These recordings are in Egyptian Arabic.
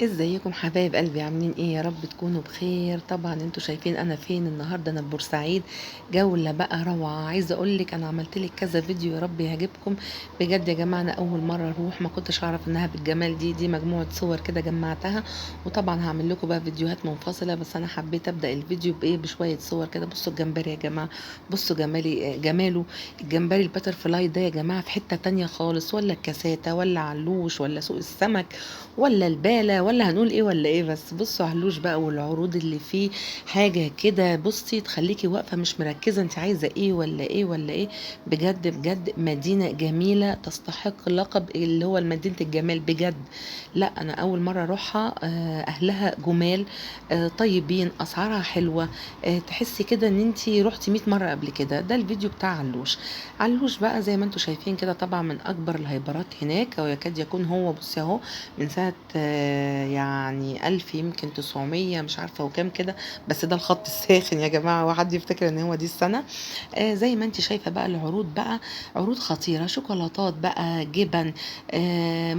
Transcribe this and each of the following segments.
ازيكم حبايب قلبي؟ عاملين ايه؟ يا رب تكونوا بخير. طبعا انتوا شايفين انا فين النهارده. انا في بورسعيد، جولة بقى روعه. عايزه اقول لك انا عملت لك كذا فيديو، يا رب يعجبكم بجد يا جماعة. انا اول مرة اروح، ما كنتش اعرف انها بالجمال دي مجموعة صور كده جمعتها، وطبعا هعمل لكم بقى فيديوهات منفصلة، بس انا حبيت ابدا الفيديو بايه؟ بشوية صور كده. بصوا الجمبري يا جماعة، بصوا جمالي جماله. الجمبري ال butterfly ده يا جماعة في حتة تانية خالص، ولا الكاساته ولا علوش ولا سوق السمك ولا الباله ولا هنقول ايه ولا ايه. بس بصوا علوش بقى والعروض اللي فيه، حاجة كده بصي تخليكي واقفة مش مركزه انت عايزه ايه ولا ايه ولا ايه. بجد بجد مدينة جميلة تستحق لقب اللي هو مدينة الجمال بجد. لا انا اول مرة اروحها، اهلها جمال، طيبين، اسعارها حلوة، تحسي كده ان انت روحتي 100 مرة قبل كده. ده الفيديو بتاع علوش. علوش بقى زي ما انتم شايفين كده، طبعا من اكبر الهايبرات هناك، ويكاد يكون هو بصي اهو من سنة يعني 1000 يمكن 900 مش عارفه وكام كده، بس ده الخط الساخن يا جماعة، وحد يفتكر ان هو دي السنة. زي ما انت شايفه بقى العروض بقى عروض خطيرة، شوكولاتات بقى، جبن،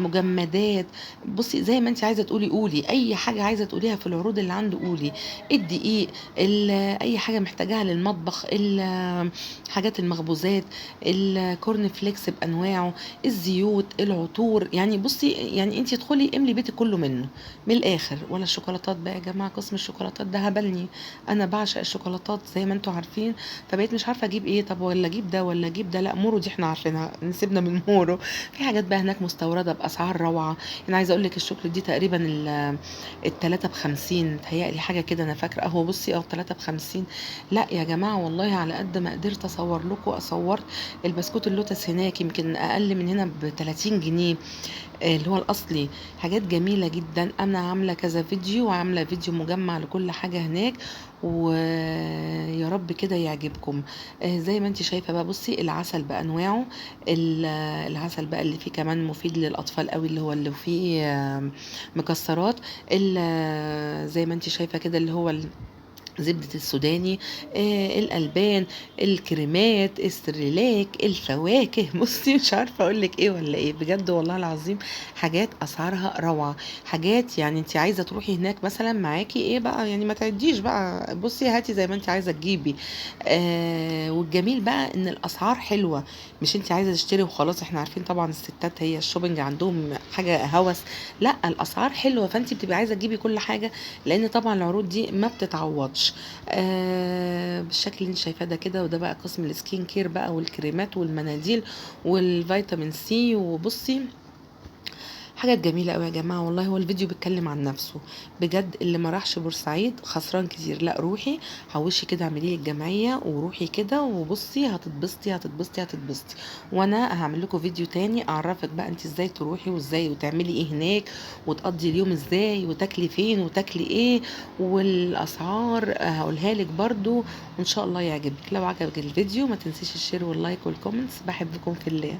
مجمدات. بصي زي ما انت عايزه تقولي قولي اي حاجة عايزه تقوليها في العروض اللي عنده قولي. الدقيق، اي حاجة محتاجاها للمطبخ، حاجات المخبوزات، ال corn flakes بانواعه، الزيوت، العطور. يعني بصي يعني انت ادخلي املي بيتك كله منه من الاخر. ولا الشوكولاتات بقى يا جماعة، قسم الشوكولاتات ده هبلني، انا بعشق الشوكولاتات زي ما انتم عارفين، فبقيت مش عارفه اجيب ايه، طب ولا اجيب ده ولا اجيب ده. لا مورو دي احنا عارفينها، نسيبنا من مورو. في حاجات بقى هناك مستورده باسعار روعه. انا عايزه اقول لك الشوكولاتة دي تقريبا التلاتة ب50 متهيألي حاجة كده، انا فاكره اهو. بصي اهو 3 ب50. لا يا جماعة والله على قد ما قدرت اصور لكم اصورت. البسكوت اللوتس هناك يمكن اقل من هنا ب30 جنيه، اللي هو الاصلي. حاجات جميلة جدا. انا عامله كذا فيديو، وعامله فيديو مجمع لكل حاجة هناك، ويا رب كده يعجبكم. زي ما انت شايفه بقى بصي العسل بانواعه، العسل بقى اللي فيه كمان مفيد للاطفال قوي، اللي هو اللي فيه مكسرات، زي ما انت شايفه كده اللي هو زبدة السوداني، الألبان، الكريمات، السريلاك، الفواكه. بصي مش عارفة أقولك إيه ولا إيه بجد والله العظيم. حاجات أسعارها روعة، حاجات يعني أنت عايزة تروحي هناك مثلا معاكي إيه بقى، يعني ما تعديش بقى، بصي هاتي زي ما أنت عايزة تجيبي. والجميل بقى إن الأسعار حلوة، مش أنت عايزة تشتري وخلاص. إحنا عارفين طبعا الستات هي ال shopping عندهم حاجة هوس، لا الأسعار حلوة، فأنت بتبقي عايزة تجيبي كل حاجة، لأن طبعا العروض دي ما بتتعوضش. بالشكل اللي انت شايفاه ده كده. وده بقى قسم ال skin care بقى، والكريمات والمناديل والفيتامين سي. وبصي حاجات جميلة قوي يا جماعة والله. هو الفيديو بيتكلم عن نفسه بجد. اللي ما راحش بورسعيد خسران كتير. لا روحي حوشي كده، اعملي الجمعية وروحي كده وبصي هتتبسطي هتتبسطي هتتبسطي. وانا هعمل لكم فيديو تاني اعرفك بقى انت ازاي تروحي وازاي وتعملي ايه هناك، وتقضي اليوم ازاي، وتاكلي فين وتاكلي ايه، والاسعار هقولها لك برده، وان شاء الله يعجبك. لو عجبك الفيديو ما تنسيش ال share وال like وال comments. بحبكم في الله.